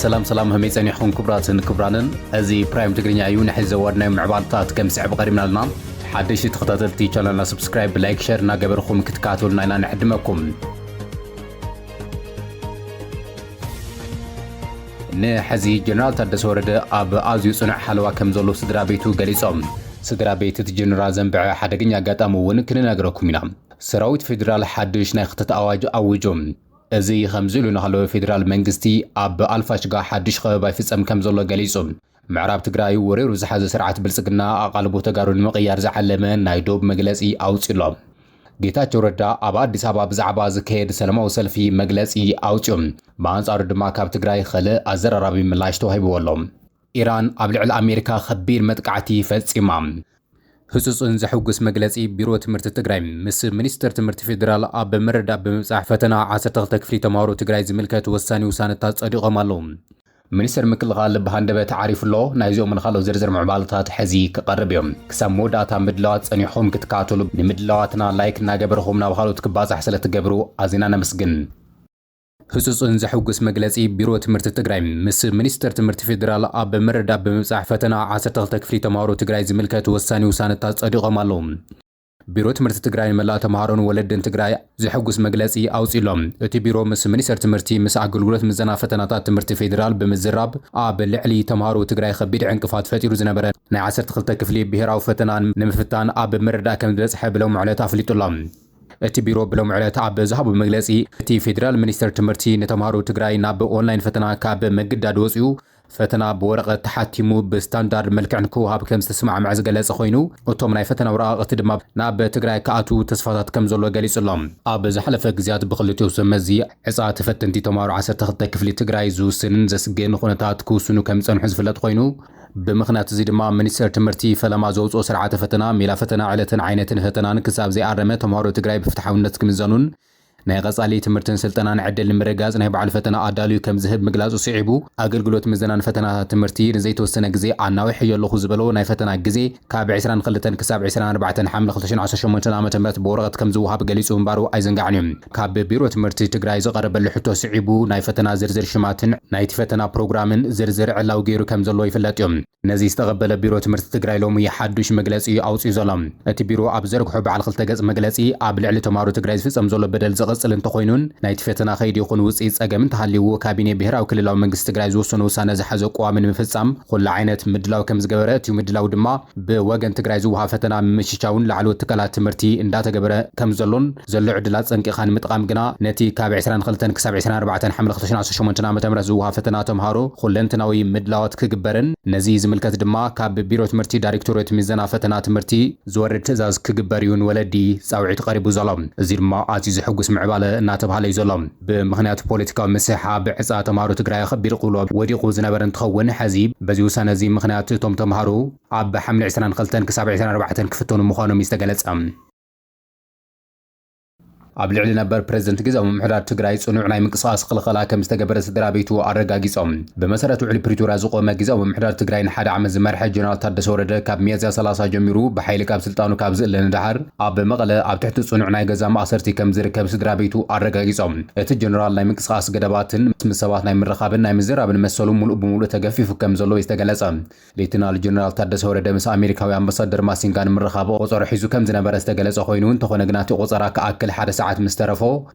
ሰላም ሰላም፣ ከመይ ጸኒሕኩም ክቡራትን ክቡራንን? እዚ ፕራይም ትግርኛ እዩ። ንሕዚ ዘዋድናዮ ምዕባለታት ከም ዝስዕብ ቀሪብና ኣለና። ሓደሽቲ ተኸታተልቲ ቻናልና ሰብስክራይብ፣ ላይክ፣ ሸር እናገበርኩም ክትከታተሉና ኢና ንዕድመኩም። ንሕዚ ጀነራል ታደሰ ወረደ ኣብ ኣዝዩ ጽኑዕ ሓለዋ ከም ዘሎ ስድራ ቤቱ ገሊጾም። ስድራ ቤት እቲ ጀነራል ዘንብዐ ሓደገኛ ኣጋጣሚ እውን ክንነግረኩም ኢና። ሰራዊት ፌዴራል ሓድሽ ናይ ክተት ኣዋጅ ኣዊጁ። እዚ ከምዚ ኢሉ እናሃለወ ፌዴራል መንግስቲ ኣብ ኣልፋሽጋ ሓድሽ ከበባ ይፍጸም ከም ዘሎ ገሊጹ። ምዕራብ ትግራይ ወሪሩ ዝሓዘ ስርዓት ብልጽግና ኣቓልቦ ተጋሩ ንምቕያር ዝዓለመ ናይ ዶብ መግለጺ ኣውጺኡ ኣሎ። ጌታቸው ረዳ ኣብ ኣዲስ ኣበባ ብዛዕባ ዝካየድ ሰላማዊ ሰልፊ መግለጺ ኣውጺኡ። ብኣንጻሩ ድማ ካብ ትግራይ ኸልእ ኣዘራራቢ ምላሽ ተዋሂብዎ ኣሎ። ኢራን ኣብ ልዕሊ ኣሜሪካ ከቢድ መጥቃዕቲ ፈጺማ። ህጹጽን ዘሕጉስ መግለጺ ቢሮ ትምህርቲ ትግራይ። ምስ ሚኒስትር ትምህርቲ ፌዴራል ኣብ ምርዳእ ብምብጻሕ ፈተና ዓሰርተ ክልተ ክፍሊ ተምሃሮ ትግራይ ዝምልከት ወሳኒ ውሳነታት ጸዲቖም ኣለዉ። ሚኒስትር ምክልኻል ብሃንደበት ዓሪፉ ኣሎ። ናይዚኦምን ካልኦት ዝርዝር ምዕባለታት ሕዚ ክቐርብ እዮም። ክሳብ መወዳእታ ምድላዋት ጸኒሕኹም ክትከታተሉ ንምድላዋትና ላይክ እናገበርኹም ናብ ካልኦት ክባጻሕ ስለ ትገብሩ ኣዚና ነመስግን። ህጹጽን ዘሕጉስ መግለጺ ቢሮ ትምህርቲ ትግራይ። ምስ ሚኒስትር ትምህርቲ ፌዴራል ኣብ ምርዳእ ብምብጻሕ ፈተና ዓሰርተ ክልተ ክፍሊ ተምሃሮ ትግራይ ዝምልከት ወሳኒ ውሳነታት ጸዲቖም ኣለዉ። ቢሮ ትምህርቲ ትግራይ ንመላእ ተምሃሮን ወለድን ትግራይ ዘሕጉስ መግለጺ ኣውጺኡ ኣሎ። እቲ ቢሮ ምስ ሚኒስትር ትምህርቲ፣ ምስ ኣገልግሎት ምዘና ፈተናታት ትምህርቲ ፌዴራል ብምዝራብ ኣብ ልዕሊ ተምሃሮ ትግራይ ከቢድ ዕንቅፋት ፈጢሩ ዝነበረ ናይ ዓሰርተ ክልተ ክፍሊ ብሄራዊ ፈተና ንምፍታን ኣብ ምርዳእ ከም ዝበጽሐ ብሎሚ ዕለት ኣፍሊጡ ኣሎ። እቲ ቢሮ ብሎሚ ዕለት ኣብ ዝሃቦ መግለጺ፣ እቲ ፌዴራል ሚኒስቴር ትምህርቲ ንተምሃሮ ትግራይ ናብ ኦንላይን ፈተና ካብ ምግዳድ ወጺኡ፣ ፈተና ብወረቐት ተሓቲሙ ብስታንዳርድ መልክዕ ንክወሃብ ከም ዝተስማዕመዐ ዝገለጸ ኮይኑ፣ እቶም ናይ ፈተና ወረቓቕቲ ድማ ናብ ትግራይ ክኣትዉ ተስፋታት ከም ዘሎ ገሊጹ ኣሎ። ኣብ ዝሓለፈ ግዜያት ብክልቲኡ ሰብ መዚ ዕፃ ተፈተንቲ ተምሃሮ ዓሰርተ ክልተ ክፍሊ ትግራይ ዝውስንን ዘስግእን ኩነታት ክውስኑ ከም ዝጸንሑ ዝፍለጥ ኮይኑ፣ ብምኽንያት እዚ ድማ ሚኒስቴር ትምህርቲ ፈለማ ዘውፅኦ ስርዓተ ፈተና፣ ሜላ ፈተና፣ ዕለትን ዓይነትን ፈተናን ክሳብ ዘይኣረመ ተምሃሮ ትግራይ ብፍትሓውነት ክምዘኑን ናይ ቀፃሊ ትምህርትን ስልጠናን ዕድል ንምርጋፅ ናይ ባዕሉ ፈተና ኣዳልዩ ከም ዝህብ ምግላፁ ስዒቡ፣ ኣገልግሎት ምዘናን ፈተናታት ትምህርቲ ንዘይተወሰነ ግዜ ኣናዊሐዮ ኣለኹ ዝበሎ ናይ ፈተና ግዜ ካብ ዕስራን ክልተን ክሳብ ዕስራን ኣርባዕተን ሓምለ ክልተ ሽሕን ዓሰርተ ሸሞንተን ዓመተ ምህረት ብወረቐት ከም ዝወሃብ ገሊፁ ምንባሩ ኣይዝንጋዕን እዩ። ካብ ቢሮ ትምህርቲ ትግራይ ዝቐረበሉ ሕቶ ስዒቡ ናይ ፈተና ዝርዝር ሽማትን ናይቲ ፈተና ፕሮግራምን ዝርዝር ዕላዊ ገይሩ ከም ዘሎ ይፍለጥ እዩ። ነዚ ዝተቐበለ ቢሮ ትምህርቲ ትግራይ ሎሚ ሓዱሽ መግለጺ ኣውጺኡ ዘሎ። እቲ ቢሮ ኣብ ዘርግሖ በዓል ክልተ ገጽ መግለጺ፣ ኣብ ልዕሊ ተምሃሮ ትግራይ ዝፍጸም ዘሎ በደል ዝቕጽል እንተኾይኑን፣ ናይቲ ፈተና ከይዲ ይኹን ውጽኢት ጸገም እንተሃልይዎ፣ ካቢኔ ብሄራዊ ክልላዊ መንግስቲ ትግራይ ዝወሰኖ ውሳነ ዝሓዘ ቅዋም ንምፍጻም ኩሉ ዓይነት ምድላው ከም ዝገበረ፣ እቲ ምድላው ድማ ብወገን ትግራይ ዝወሃብ ፈተና ምምችቻውን ላዕለዎት ትካላት ትምህርቲ እንዳተገበረ ከም ዘሎን፣ ዘሎ ዕድላት ጸንቂኻ ንምጥቓም ግና ነቲ ካብ ዕስራን ክልተን ክሳብ ዕስራን ኣርባዕተን ሓምለ ክልተ ሽሕን ዓሰርተ ሸሞንተን ዓመተ ምህረት ዝወሃብ ፈተና ተምሃሮ ኩለንትናዊ ምድላዋት ክግበርን፣ ነዚ ዝምልከት ድማ ካብ ቢሮ ትምህርቲ ዳይሬክቶሬት ምዘና ፈተና ትምህርቲ ዝወርድ ትእዛዝ ክግበር እዩ ንወለዲ ጻውዒት ቀሪቡ ዘሎ። እዚ ድማ ኣዝዩ ዘሐጉስ ምዕባለ እናተባህለ እዩ ዘሎ። ብምኽንያት ፖለቲካዊ ምስሕሓብ ዕፃ ተምሃሮ ትግራይ ከቢድ ቅልውላው ወዲቑ ዝነበረ እንትኸውን፣ ሕዚ በዚ ውሳነ እዚ ምኽንያት እቶም ተምሃሮ ኣብ ሓምለ ዕስራን ክልተን ክሳብ ዕስራን ኣርባዕተን ክፍተኑ ምዃኖም እዩ ዝተገለጸ። ኣብ ልዕሊ ነበር ፕሬዝደንት ግዝያዊ ምምሕዳር ትግራይ ጽኑዕ ናይ ምንቅስቓስ ክልኸላ ከም ዝተገበረ ስድራ ቤቱ ኣረጋጊጾም። ብመሰረት ውዕሊ ፕሪቶርያ ዝቖመ ግዝያዊ ምምሕዳር ትግራይ ንሓደ ዓመት ዝመርሐ ጀነራል ታደሰ ወረደ ካብ ሚያዝያ ሰላሳ ጀሚሩ ብሓይሊ ካብ ስልጣኑ ካብ ዝእለ ንደሓር ኣብ መቐለ ኣብ ትሕቲ ጽኑዕ ናይ ገዛ ማእሰርቲ ከም ዝርከብ ስድራ ቤቱ ኣረጋጊጾም። እቲ ጀነራል ናይ ምንቅስቓስ ገደባትን ምስ ሰባት ናይ ምርኻብን ናይ ምዝራብን መሰሉ ሙሉእ ብሙሉእ ተገፊፉ ከም ዘሎ ዝተገለጸ። ሌተናል ጀነራል ታደሰ ወረደ ምስ ኣሜሪካዊ ኣምባሳደር ማሲንጋ ንምርኻብ ቆጸሮ ሒዙ ከም ዝነበረ ዝተገለጸ ኮይኑ፣ እንተኾነ ግና እቲ ቆጸራ ክኣክል ሓደ ሰዓት ምስ ተረፎ፣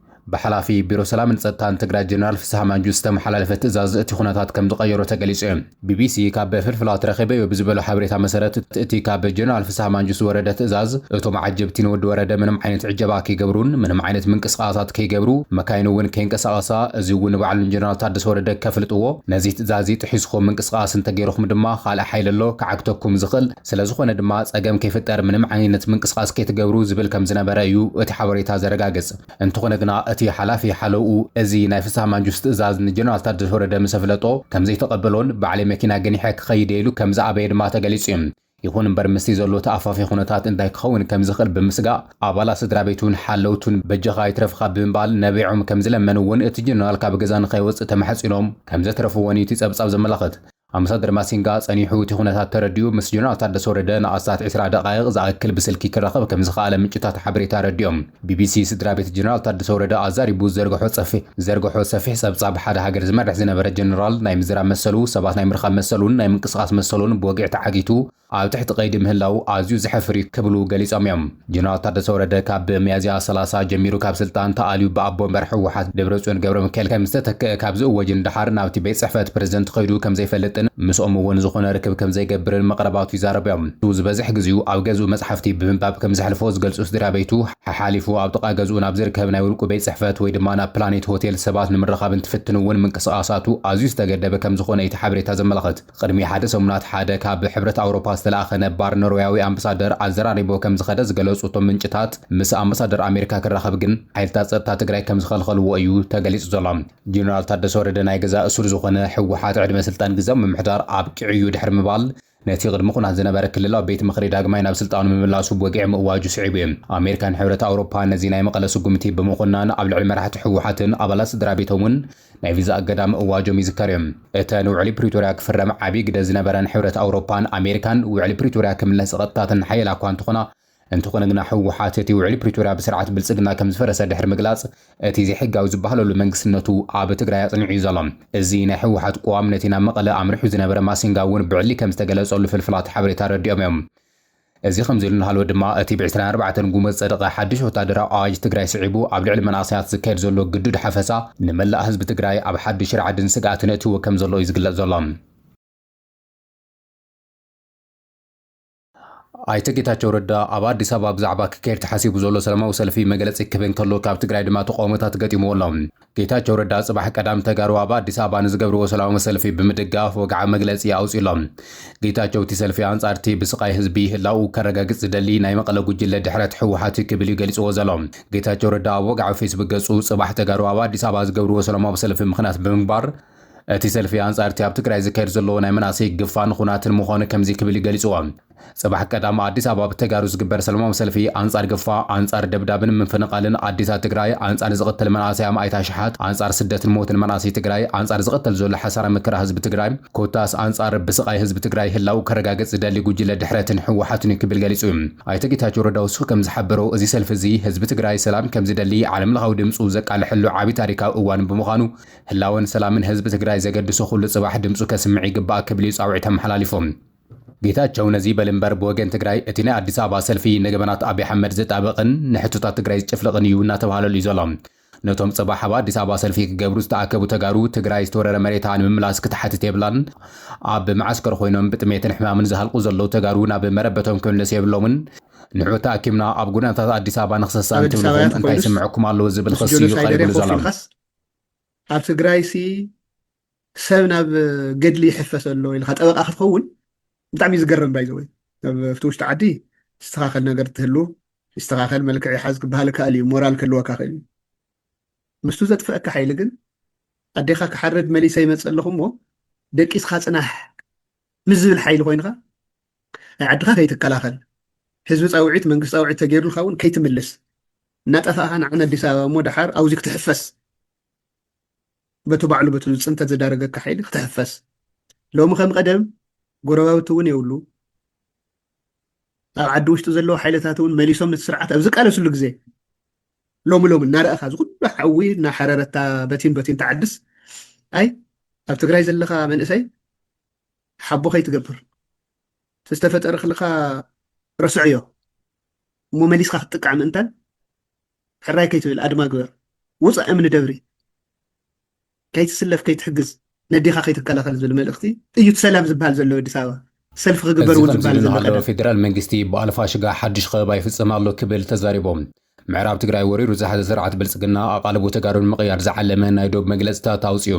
ብሓላፊ ቢሮ ሰላምን ጸጥታን ትግራይ ጀነራል ፍስሃ ማንጁስ ዝተመሓላለፈ ትእዛዝ እቲ ኩነታት ከም ዝቐየሮ ተገሊጹ እዩ። ቢቢሲ ካብ ፍልፍላት ረኺበዮ ብዝበሎ ሓበሬታ መሰረት፣ እቲ ካብ ጀነራል ፍስሃ ማንጁስ ዝወረደ ትእዛዝ፣ እቶም ዓጀብቲ ንወዲ ወረደ ምንም ዓይነት ዕጀባ ከይገብሩን ምንም ዓይነት ምንቅስቓሳት ከይገብሩ፣ መካይኑ እውን ከይንቀሳቐሳ፣ እዚ እውን ንባዕሉ ንጀነራል ታደሰ ወረደ ከፍልጥዎ፣ ነዚ ትእዛዝ እዚ ጥሒስኩም ምንቅስቓስ እንተገይርኹም ድማ ካልእ ሓይሊ ኣሎ ክዓግተኩም ዝኽእል፣ ስለ ዝኾነ ድማ ጸገም ከይፍጠር ምንም ዓይነት ምንቅስቓስ ከይትገብሩ ዝብል ከም ዝነበረ እዩ እቲ ሓበሬታ ዘረጋግጽ። እንተኾነ ግና እቲ ሓላፊ ሓለውኡ እዚ ናይ ፍስሃ ማንጁስ ትእዛዝ ንጀነራል ታደሰ ወረደ ምስ ኣፍለጦ ከም ዘይተቐበሎን ባዕለይ መኪና ገኒሐ ክኸይድ እየ ኢሉ ከም ዝኣበየ ድማ ተገሊጹ እዩ። ይኹን እምበር ምስቲ ዘሎ ተኣፋፊ ኩነታት እንታይ ክኸውን ከም ዝኽእል ብምስጋእ ኣባላት ስድራ ቤቱን ሓለውቱን በጃኻ ይትረፍኻ ብምባል ነቢዖም ከም ዝለመንዎ እውን እቲ ጀነራል ካብ ገዛ ንኸይወጽእ ተማሕጺኖም ከም ዘትረፍዎን እዩ እቲ ጸብጻብ ዘመላኽት። ኣምባሳደር ማሲንጋ ጸኒሑ እቲ ኩነታት ተረዲኡ ምስ ጀነራል ታደሰ ወረደ ንኣስታት ዕስራ ደቓይቕ ዝኣክል ብስልኪ ክራኸብ ከም ዝኸኣለ ምንጭታት ሓበሬታ ኣረዲኦም። ቢቢሲ ስድራ ቤት ጀነራል ታደሰ ወረደ ኣዛሪቡ ዝዘርግሖ ጸፊ-፣ ዝዘርግሖ ሰፊሕ ጸብጻብ ሓደ ሃገር ዝመርሕ ዝነበረ ጀነራል ናይ ምዝራብ መሰሉ፣ ሰባት ናይ ምርኻብ መሰሉን ናይ ምንቅስቓስ መሰሉን ብወግዒ ተዓጊቱ ኣብ ትሕቲ ቀይዲ ምህላው ኣዝዩ ዘሕፍር እዩ ክብሉ ገሊጾም እዮም። ጀነራል ታደሰ ወረደ ካብ ሚያዝያ ሰላሳ ጀሚሩ ካብ ስልጣን ተኣልዩ ብኣቦ ወንበር ህወሓት ደብረጽዮን ገብረ ሚካኤል ከም ዝተተክአ ካብ ዝእወጅ ንደሓር ናብቲ ቤት ጽሕፈት ፕሬዝደንት ከይዱ ከም ዘይፈልጥን ምስኦም እውን ዝኾነ ርክብ ከም ዘይገብርን መቕረባቱ ይዛረቡ እዮም። እሱ ዝበዝሕ ግዜኡ ኣብ ገዝኡ መጽሓፍቲ ብምንባብ ከም ዘሕልፎ ዝገልጹ ስድራ ቤቱ፣ ሓሓሊፉ ኣብ ጥቓ ገዝኡ ናብ ዝርከብ ናይ ውልቁ ቤት ጽሕፈት ወይ ድማ ናብ ፕላኔት ሆቴል ሰባት ንምርኻብ እንትፍትን እውን ምንቅስቓሳቱ ኣዝዩ ዝተገደበ ከም ዝኾነ እቲ ሓበሬታ ዘመላኽት። ቅድሚ ሓደ ሰሙናት ሓደ ካብ ሕብረት ኣውሮፓ ዝተላእኸ ነባር ኖርዌያዊ ኣምባሳደር ኣዘራሪቦ ከም ዝኸደ ዝገለጹ እቶም ምንጭታት፣ ምስ ኣምባሳደር ኣሜሪካ ክራኸብ ግን ሓይልታት ጸጥታ ትግራይ ከም ዝኸልኸልዎ እዩ ተገሊጹ ዘሎ። ጀነራል ታደሰ ወረደ ናይ ገዛ እሱር ዝኾነ ህወሓት ዕድመ ስልጣን ግዝያዊ ምምሕዳር ኣብቂዑ እዩ ድሕሪ ምባል፣ ነቲ ቅድሚ ኩናት ዝነበረ ክልላዊ ቤት ምኽሪ ዳግማይ ናብ ስልጣኑ ምምላሱ ብወግዒ ምእዋጁ ስዒቡ እዩ። ኣሜሪካን ሕብረት ኣውሮፓ ነዚ ናይ መቐለ ስጉምቲ ብምኹናን ኣብ ልዕሊ መራሕቲ ህወሓትን ኣባላት ስድራ ቤቶምን ናይ ቪዛ እገዳ ምእዋጆም ይዝከር እዩ። እተን ውዕሊ ፕሪቶርያ ክፍረም ዓብዪ ግደ ዝነበረን ሕብረት ኣውሮፓን ኣሜሪካን ውዕሊ ፕሪቶርያ ክምለስ ዝቐጥታተን ሓያላ እኳ እንተኾና፣ እንተኾነ ግና ህወሓት እቲ ውዕሊ ፕሪቶርያ ብስርዓት ብልጽግና ከም ዝፈረሰ ድሕሪ ምግላጽ፣ እቲ ዘይሕጋዊ ዝበሃለሉ መንግስትነቱ ኣብ ትግራይ ኣጽኒዑ እዩ ዘሎ። እዚ ናይ ህወሓት ቅዋም ነቲ ናብ መቐለ ኣምሪሑ ዝነበረ ማሲንጋ እውን ብዕሊ ከም ዝተገለጸሉ ፍልፍላት ሓበሬታ ኣረዲኦም እዮም። እዚ ከምዚ ኢሉ እናሃለወ ድማ፣ እቲ ብ ዕስራን ኣርባዕተን ጉንበት ዝጸደቐ ሓድሽ ወታደራዊ ኣዋጅ ትግራይ ስዒቡ ኣብ ልዕሊ መናእሰያት ዝካየድ ዘሎ ግዱድ ሓፈሳ ንመላእ ህዝቢ ትግራይ ኣብ ሓድሽ ራዕድን ስግኣትን እትዎ ከም ዘሎ እዩ ዝግለጽ ዘሎ። ኣይተ ጌታቸው ረዳ ኣብ ኣዲስ ኣበባ ብዛዕባ ክካየድ ተሓሲቡ ዘሎ ሰላማዊ ሰልፊ መግለጺ ክህብ እንከሎ፣ ካብ ትግራይ ድማ ተቃውሞታት ገጢምዎ ኣሎ። ጌታቸው ረዳ ጽባሕ ቀዳም ተጋሩ ኣብ ኣዲስ ኣበባ ንዝገብርዎ ሰላማዊ ሰልፊ ብምድጋፍ ወግዓዊ መግለጺ ኣውጺኡ ኣሎ። ጌታቸው እቲ ሰልፊ ኣንጻር እቲ ብስቓይ ህዝቢ ህላው ከረጋግጽ ዝደሊ ናይ መቐለ ጉጅለ ድሕረት ህወሓት ክብል እዩ ገሊጽዎ ዘሎ። ጌታቸው ረዳ ኣብ ወግዓዊ ፌስቡክ ገጹ ጽባሕ ተጋሩ ኣብ ኣዲስ ኣበባ ዝገብርዎ ሰላማዊ ሰልፊ ምኽንያት ብምግባር፣ እቲ ሰልፊ ኣንጻር እቲ ኣብ ትግራይ ዝካየድ ዘሎ ናይ መናእሰይ ግፋን ኹናትን ምዃኑ ከምዚ ክብል እዩ ገሊጽዎ። ጽባሕ ቀዳም ኣዲስ ኣበባ ብተጋሩ ዝግበር ሰላማዊ ሰልፊ ኣንጻር ግፋ፣ ኣንጻር ደብዳብን ምፍንቓልን ኣዴታት ትግራይ፣ ኣንጻር ዝቕተል መናእሰይ ኣማኢት ኣሽሓት፣ ኣንጻር ስደትን ሞትን መናእሰይ ትግራይ፣ ኣንጻር ዝቕተል ዘሎ ሓሳረ መከራ ህዝቢ ትግራይ፣ ኮታስ ኣንጻር ብስቓይ ህዝቢ ትግራይ ህላው ከረጋግጽ ዝደሊ ጉጅለ ድሕረትን ህወሓትን እዩ ክብል ገሊጹ እዩ። ኣይተ ጌታቸው ረዳ ወሲኹ ከም ዝሓበሮ፣ እዚ ሰልፊ እዚ ህዝቢ ትግራይ ሰላም ከም ዝደሊ ዓለም ለኻዊ ድምፁ ዘቃልሐሉ ዓቢ ታሪካዊ እዋን ብምዃኑ፣ ህላወን ሰላምን ህዝቢ ትግራይ ዘገድሶ ኩሉ ጽባሕ ድምፁ ከስምዕ ይግባእ ክብል እዩ ጻውዒት ኣመሓላሊፉ። ጌታቸው ነዚ ይበል እምበር፣ ብወገን ትግራይ እቲ ናይ ኣዲስ ኣበባ ሰልፊ ንገበናት ኣብይ ኣሕመድ ዝጣበቕን ንሕቶታት ትግራይ ዝጭፍልቕን እዩ እናተባህለሉ እዩ ዘሎ። ነቶም ጽባሕ ኣብ ኣዲስ ኣበባ ሰልፊ ክገብሩ ዝተኣከቡ ተጋሩ፣ ትግራይ ዝተወረረ መሬታ ንምምላስ ክትሓትት የብላን፣ ኣብ መዓስከር ኮይኖም ብጥሜትን ሕማምን ዝሃልቁ ዘለዉ ተጋሩ ናብ መረበቶም ክምለሱ የብሎምን፣ ንዑ ተኣኪብና ኣብ ጎደናታት ኣዲስ ኣበባ ንኽሰሳን ኣብ ኣዲስ ኣበባ ትብልኹም እንታይ ተኾይኑስ ይስምዐኩም ኣለዎ ዝብል ምስ ክሲ እዩ ጀኖሳይደር ቀሪቡሉ እዮም ዘሎ። ኮፍ ኢልካስ ኣብ ትግራይ ሲ ሰብ ናብ ገድሊ ይሕፈስ ኣሎ ኢልካ ጠበቃ ክትኸውን ብጣዕሚ እዩ ዝገርም። ባይ ዘ ወይ፣ ኣብ ኣብቲ ውሽጢ ዓዲ ዝስተኻኸል ነገር ትህሉ፣ ይስተኻኸል፣ መልክዕ ይሓዝ ክበሃል ይከኣል እዩ፣ ሞራል ክህልወካ ክእል እዩ። ምስቱ ዘጥፍአካ ሓይሊ ግን፣ ኣዴኻ ክሓርድ መሊሰ ይመጽእ ኣለኹ እሞ ደቂስካ ጽናሕ ምስ ዝብል ሓይሊ ኮይንካ፣ ናይ ዓድኻ ከይትከላኸል፣ ህዝቢ ጻውዒት፣ መንግስቲ ጻውዒት ተገይሩልካ እውን ከይትምልስ፣ እናጠፋእኻ ንዓን ኣዲስ ኣበባ እሞ ደሓር ኣብዚ ክትሕፈስ፣ በቲ ባዕሉ በቲ ጽንተት ዝዳረገካ ሓይሊ ክትሕፈስ። ሎሚ ከም ቀደም ጎረባብቲ እውን የብሉ። ኣብ ዓዲ ውሽጢ ዘለዉ ሓይልታት እውን መሊሶም ነቲ ስርዓት ኣብ ዝቃለስሉ ግዜ፣ ሎሚ ሎሚ እናረኣኻ፣ እዚ ኩሉ ሓዊ እናሓረረታ በቲን በቲን ትዓድስ፣ ኣይ፣ ኣብ ትግራይ ዘለኻ መንእሰይ ሓቦ ከይትገብር፣ ዝተፈጠረልካ ረስዕዮ እሞ መሊስካ ክትጥቃዕ ምእንታን፣ ሕራይ ከይትብል፣ ኣድማ ግበር፣ ውፃእ እምኒ ደብሪ፣ ከይትስለፍ፣ ከይትሕግዝ፣ ነዴኻ ከይትከላኸል ዝብል መልእኽቲ እዩ። እቲ ሰላም ዝበሃል ዘሎ ኣዲስ ኣበባ፣ ሰልፊ ክግበር እዚ እውን ከምዚ ዝበሃል ኢሉ ዘሎ እናሃለወ፣ ቀደም። ፌደራል መንግስቲ ብኣልፋሽጋ ሓድሽ ከበባ ይፍጽም ኣሎ ክብል ተዛሪቦም። ምዕራብ ትግራይ ወሪሩ ዝሓዘ ስርዓት ብልጽግና ኣቓልቦ ተጋሩ ንምቕያር ዝዓለመ ናይ ዶብ መግለጽታት ኣውጺኡ።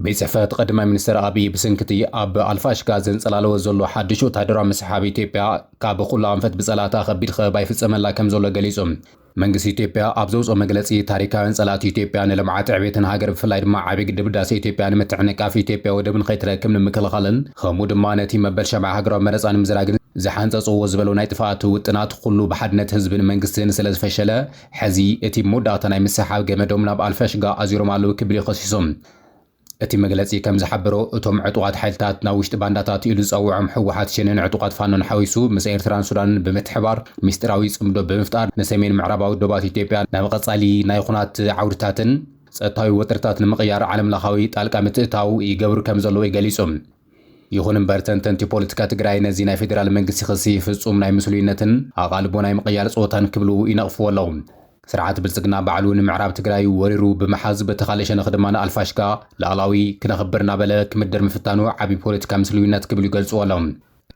ቤት ጽሕፈት ቀዳማይ ሚኒስትር ኣብይ ብሰንኪ እቲ ኣብ ኣልፋሽጋ ዘንጸላለወ ዘሎ ሓድሽ ወታደራዊ ምስሓብ ኢትዮጵያ ካብ ኩሉ ኣንፈት ብጸላእታ ከቢድ ከበባ ይፍጸመላ ከም ዘሎ ገሊጹ። መንግስቲ ኢትዮጵያ ኣብ ዘውጽኦ መግለጺ፣ ታሪካውያን ጸላእቲ ኢትዮጵያ ንልምዓት ዕቤትን ሃገር ብፍላይ ድማ ዓቢ ግድብ ህዳሴ ኢትዮጵያ ንምትዕንቃፍ ኢትዮጵያ ወደብ ንኸይትረክብ ንምክልኻልን ከምኡ ድማ ነቲ መበል ሻብዓ ሃገራዊ መረጻ ንምዝራግን ዝሓንጸጽዎ ዝበሎ ናይ ጥፍኣት ውጥናት ኩሉ ብሓድነት ህዝብን መንግስትን ስለ ዝፈሸለ፣ ሕዚ እቲ መወዳእታ ናይ ምስሓብ ገመዶም ናብ ኣልፋሽጋ ኣዚሮም ኣለዉ ክብል እዩ ከሲሱ። እቲ መግለጺ ከም ዝሓበሮ፣ እቶም ዕጡቓት ሓይልታት ናብ ውሽጢ ባንዳታት ኢሉ ዝጸውዖም ህወሓት፣ ሸኔን ዕጡቓት ፋኖን ሓዊሱ፣ ምስ ኤርትራን ሱዳንን ብምትሕባር፣ ምስጢራዊ ጽምዶ ብምፍጣር፣ ንሰሜን ምዕራባዊ ዶባት ኢትዮጵያ ናብ ቀጻሊ ናይ ኹናት ዓውድታትን ጸጥታዊ ወጥርታት ንምቕያር ዓለምለኻዊ ጣልቃ ምትእታው ይገብሩ ከም ዘለዉ ገሊጹ። ይኹን እምበር፣ ተንተንቲ ፖለቲካ ትግራይ ነዚ ናይ ፌዴራል መንግስቲ ክሲ ፍጹም ናይ ምስሉይነትን ኣቓልቦ ናይ ምቕያር ጸወታን ክብሉ ይነቕፍዎ ኣለዉ። ስርዓት ብልጽግና ባዕሉ ንምዕራብ ትግራይ ወሪሩ ብምሓዝ፣ በቲ ካልእ ሸነኽ ድማ ንኣልፋሽጋ ላዕላዊ ክነኽብር እናበለ ክምድር ምፍታኑ ዓቢ ፖለቲካ ምስሉይነት ክብሉ ይገልጽዎ ኣለዉ።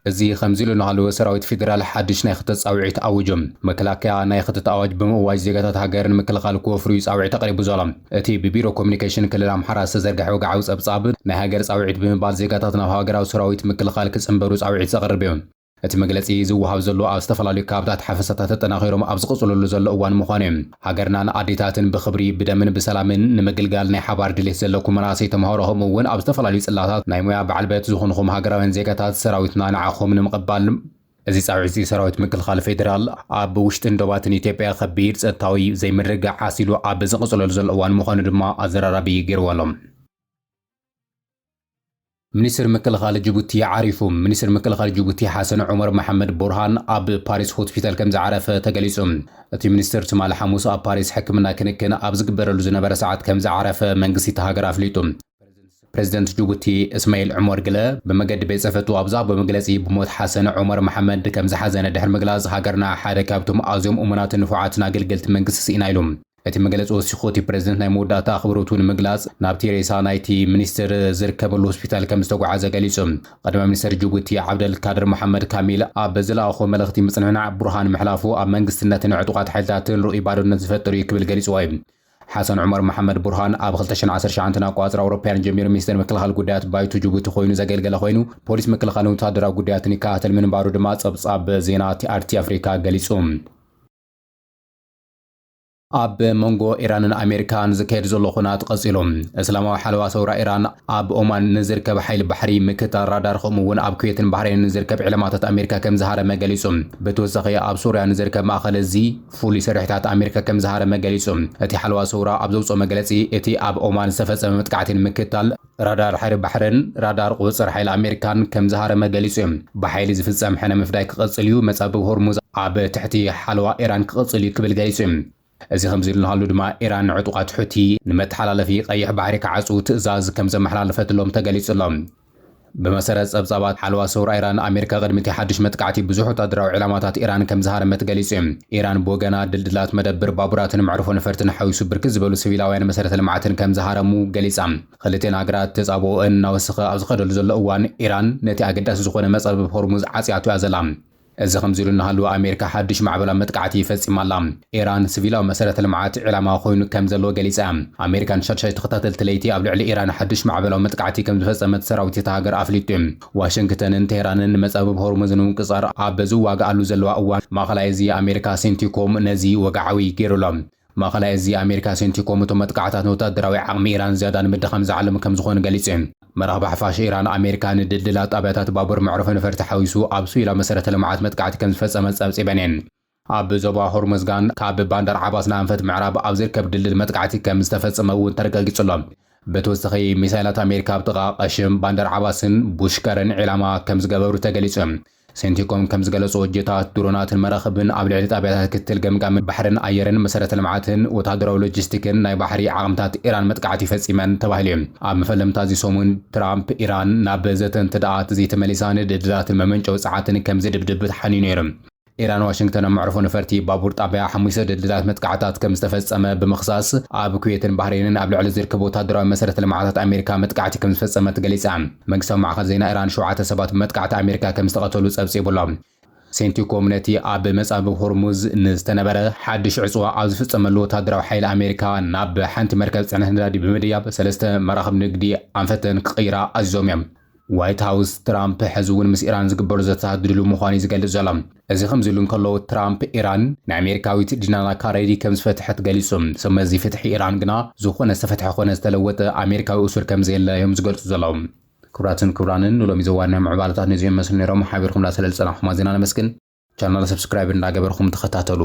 እዚ ከምዚ ኢሉ እናሃለወ፣ ሰራዊት ፌዴራል ሓድሽ ናይ ክተት ጻውዒት ኣዊጁ። መከላከያ ናይ ክተት ኣዋጅ ብምእዋጅ፣ ዜጋታት ሃገር ንምክልኻል ክወፍሩ እዩ ጻውዒት ኣቕሪቡ ዘሎ። እቲ ብቢሮ ኮሚኒኬሽን ክልል ኣምሓራ ዝተዘርግሐ ወግዓዊ ጸብጻብ፣ ናይ ሃገር ጻውዒት ብምባል፣ ዜጋታት ናብ ሃገራዊ ሰራዊት ምክልኻል ክጽንበሩ ጻውዒት ዘቕርብ እዩ። እቲ መግለጺ ዝወሃብ ዘሎ ኣብ ዝተፈላለዩ ከባብታት ሓፈሳታት ተጠናኺሮም ኣብ ዝቕጽልሉ ዘሎ እዋን ምዃኑ እዩ። ሃገርናን ኣዴታትን ብኽብሪ፣ ብደምን ብሰላምን ንምግልጋል ናይ ሓባር ድሌት ዘለኩም መናእሰይ ተምሃሮ፣ ከምኡ እውን ኣብ ዝተፈላለዩ ጽላታት ናይ ሞያ በዓል በት ዝኾንኹም ሃገራውያን ዜጋታት፣ ሰራዊትና ንዓኹም ንምቕባል። እዚ ጻውዒት እዚ ሰራዊት ምክልኻል ፌዴራል ኣብ ውሽጥን ዶባትን ኢትዮጵያ ከቢድ ጸጥታዊ ዘይምርግጋዕ ዓሲሉ ኣብ ዝቕጽለሉ ዘሎ እዋን ምዃኑ ድማ ኣዘራራቢ ገይርዎ ኣሎ። ሚኒስትር ምክልኻል ጅቡቲ ዓሪፉ። ሚኒስትር ምክልኻል ጅቡቲ ሓሰን ዑመር መሓመድ ቡርሃን ኣብ ፓሪስ ሆስፒታል ከም ዝዓረፈ ተገሊጹ። እቲ ሚኒስትር ትማሊ ሓሙስ ኣብ ፓሪስ ሕክምና ክንክን ኣብ ዝግበረሉ ዝነበረ ሰዓት ከም ዝዓረፈ መንግስቲ እታ ሃገር ኣፍሊጡ። ፕሬዚደንት ጅቡቲ እስማኤል ዑመር ግለ ብመገዲ ቤት ጽሕፈቱ ኣብ ዝሃቦ መግለጺ፣ ብሞት ሓሰን ዑመር መሓመድ ከም ዝሓዘነ ድሕሪ ምግላጽ፣ ሃገርና ሓደ ካብቶም ኣዝዮም እሙናትን ንፉዓትን ኣገልገልቲ መንግስቲ ስኢና ኢሉ። እቲ መግለጺ ወሲኹ፣ እቲ ፕሬዚደንት ናይ መወዳእታ ኣኽብሮቱ ንምግላጽ ናብቲ ሬሳ ናይቲ ሚኒስትር ዝርከበሉ ሆስፒታል ከም ዝተጓዓዘ ገሊጹ። ቀዳማይ ሚኒስትር ጅቡቲ ዓብደል ካድር መሓመድ ካሚል ኣብ ዝለኣኾ መልእኽቲ፣ ምጽንናዕ ቡርሃን ምሕላፉ ኣብ መንግስትነትን ዕጡቓት ሓይልታትን ርኡይ ባዶነት ዝፈጥር እዩ ክብል ገሊጽዎ እዩ። ሓሰን ዑመር መሓመድ ቡርሃን ኣብ ክልተ ሽሕን ዓሰርተ ትሽዓተን ኣቆጻጽራ ኣውሮፓውያን ጀሚሩ ሚኒስትር ምክልኻል ጉዳያት ባይቶ ጅቡቲ ኮይኑ ዘገልገለ ኮይኑ፣ ፖሊስ ምክልኻልን ወታደራዊ ጉዳያትን ይከታተል ምንባሩ ድማ ጸብጻብ ዜና ቲኣርቲ ኣፍሪካ ገሊጹ። ኣብ መንጎ ኢራንን ኣሜሪካን ዝካየድ ዘሎ ኹናት ቀጺሉ። እስላማዊ ሓለዋ ሰውራ ኢራን ኣብ ኦማን ንዝርከብ ሓይሊ ባሕሪ ምክታል ራዳር፣ ከምኡ እውን ኣብ ኩዌትን ባሕሬንን ንዝርከብ ዕላማታት ኣሜሪካ ከም ዝሃረመ ገሊጹ። ብተወሳኺ፣ ኣብ ሶርያ ንዝርከብ ማእኸል እዚ ፍሉይ ስርሒታት ኣሜሪካ ከም ዝሃረመ ገሊጹ። እቲ ሓለዋ ሰውራ ኣብ ዘውፅኦ መግለጺ፣ እቲ ኣብ ኦማን ዝተፈጸመ መጥቃዕቲ ንምክታል ራዳር ሓይሊ ባሕርን ራዳር ቁጽጽር ሓይሊ ኣሜሪካን ከም ዝሃረመ ገሊጹ እዩ። ብሓይሊ ዝፍጸም ሕነ ምፍዳይ ክቕጽል እዩ፣ መጻብብ ሆርሙዝ ኣብ ትሕቲ ሓለዋ ኢራን ክቕጽል እዩ ክብል ገሊጹ እዩ። እዚ ከምዚ ኢሉ እናሃሉ ድማ፣ ኢራን ንዕጡቓት ሑቲ ንመተሓላለፊ ቀይሕ ባሕሪ ክዓጽዉ ትእዛዝ ከም ዘመሓላለፈትሎም ተገሊጹ ኣሎ። ብመሰረት ጸብጻባት ሓለዋ ሰውራ ኢራን፣ ኣሜሪካ ቅድሚ እቲ ሓድሽ መጥቃዕቲ ብዙሕ ወታደራዊ ዕላማታት ኢራን ከም ዝሃረመት ገሊጹ እዩ። ኢራን ብወገና፣ ድልድላት መደብር ባቡራትን መዕርፎ ነፈርትን ሓዊሱ ብርክት ዝበሉ ሲቪላውያን መሰረተ ልምዓትን ከም ዝሃረሙ ገሊጻ። ክልቲኤን ሃገራት ተጻብኦአን እናወሰኸ ኣብ ዝኸደሉ ዘሎ እዋን፣ ኢራን ነቲ ኣገዳሲ ዝኾነ መጻብብ ሆርሙዝ ዓጽያቶ እያ ዘላ። እዚ ከምዚ ኢሉ እናሃለወ፣ ኣሜሪካ ሓድሽ ማዕበላዊ መጥቃዕቲ ፈጺማ ኣላ። ኢራን ሲቪላዊ መሰረተ ልምዓት ዕላማ ኮይኑ ከም ዘሎ ገሊጻ እያ። ኣሜሪካ ንሻድሻይ ተኸታተልቲ ለይቲ ኣብ ልዕሊ ኢራን ሓድሽ ማዕበላዊ መጥቃዕቲ ከም ዝፈጸመት ሰራዊት እታ ሃገር ኣፍሊጡ እዩ። ዋሽንግተንን ቴህራንን ንመጻብብ ሆርሙዝ ንምንቅጻር ኣብ ዝዋግኣሉ ዘለዋ እዋን፣ ማእኸላይ እዚ ኣሜሪካ ሴንቲኮም ነዚ ወግዓዊ ገይሩ ኣሎ። ማእኸላይ እዚ ኣሜሪካ ሴንቲኮም፣ እቶም መጥቃዕታት ንወታደራዊ ዓቕሚ ኢራን ዝያዳ ንምድኻም ዝዓለሙ ከም ዝኾኑ ገሊጹ እዩ። መራኽቢ ሓፋሽ ኢራን፣ ኣሜሪካ ንድልድላት ጣብያታት ባቡር፣ መዕረፎ ነፈርቲ ሓዊሱ ኣብ ሲቪላዊ መሰረተ ልምዓት መጥቃዕቲ ከም ዝፈጸመት ጸብጺበን እየን። ኣብ ዞባ ሆርሙዝጋን ካብ ባንዳር ዓባስ ንኣንፈት ምዕራብ ኣብ ዝርከብ ድልድል መጥቃዕቲ ከም ዝተፈጸመ እውን ተረጋጊጹ ኣሎ። ብተወሳኺ፣ ሚሳይላት ኣሜሪካ ኣብ ጥቓ ቀሽም ባንዳር ዓባስን ቡሽከርን ዒላማ ከም ዝገበሩ ተገሊጹ። ሴንቲኮም ከም ዝገለጾ፣ ጀታት፣ ድሮናትን መራኽብን ኣብ ልዕሊ ጣብያታት ክትትል ገምጋምን ባሕርን ኣየርን፣ መሰረተ ልምዓትን ወታደራዊ ሎጂስቲክን ናይ ባሕሪ ዓቕምታት ኢራን መጥቃዕቲ ፈጺመን ተባሂሉ እዩ። ኣብ መፈለምታ እዚ ሰሙን፣ ትራምፕ፣ ኢራን ናብ ዘተ እንተ ደኣ ተዘይተመሊሳ፣ ንድልድላትን መመንጨዊ ጸዓትን ከም ዝድብድብ ተሓንዩ ነይሩ። ኢራን ዋሽንግተን ኣብ መዕርፎ ነፈርቲ ባቡር ጣብያ ሓሙሽተ ድልድላት መጥቃዕታት ከም ዝተፈጸመ ብምኽሳስ፣ ኣብ ኩዌትን ባህሬንን ኣብ ልዕሊ ዝርከቡ ወታደራዊ መሰረተ ልምዓታት ኣሜሪካ መጥቃዕቲ ከም ዝፈጸመት ገሊጻ። መንግስታዊ ማዕኸን ዜና ኢራን ሸውዓተ ሰባት ብመጥቃዕቲ ኣሜሪካ ከም ዝተቐተሉ ጸብጺቡ ኣሎ። ሴንቲኮም ነቲ ኣብ መጻብብ ሆርሙዝ ንዝተነበረ ሓድሽ ዕጽዋ ኣብ ዝፍጸመሉ፣ ወታደራዊ ሓይሊ ኣሜሪካ ናብ ሓንቲ መርከብ ጽዕነት ነዳዲ ብምድያብ ሰለስተ መራኽብ ንግዲ ኣንፈተን ክቕይራ ኣዚዞም እዮም። ዋይት ሃውስ፣ ትራምፕ ሕዚ እውን ምስ ኢራን ዝግበሩ ዘተታት ድሉው ምዃኑ እዩ ዝገልጽ ዘሎ። እዚ ከምዚ ኢሉ እንከሎ፣ ትራምፕ፣ ኢራን ንኣሜሪካዊት ዲናና ካሬዲ ከም ዝፈትሐት ገሊጹ። ሰብ መዚ ፍትሒ ኢራን ግና፣ ዝኾነ ዝተፈትሐ ኮነ ዝተለወጠ ኣሜሪካዊ እሱር ከም ዘየለ እዮም ዝገልጹ ዘለዉ። ክቡራትን ክቡራንን፣ ንሎሚ ዘዋርናዮም ዕባላታት ነዚኦም መስሉ ነይሮም። ሓቢርኩም ዳሰለል ጸናሕኩም ኣዜና ነመስግን። ቻናል ሰብስክራይብ እንዳገበርኩም ተኸታተሉ።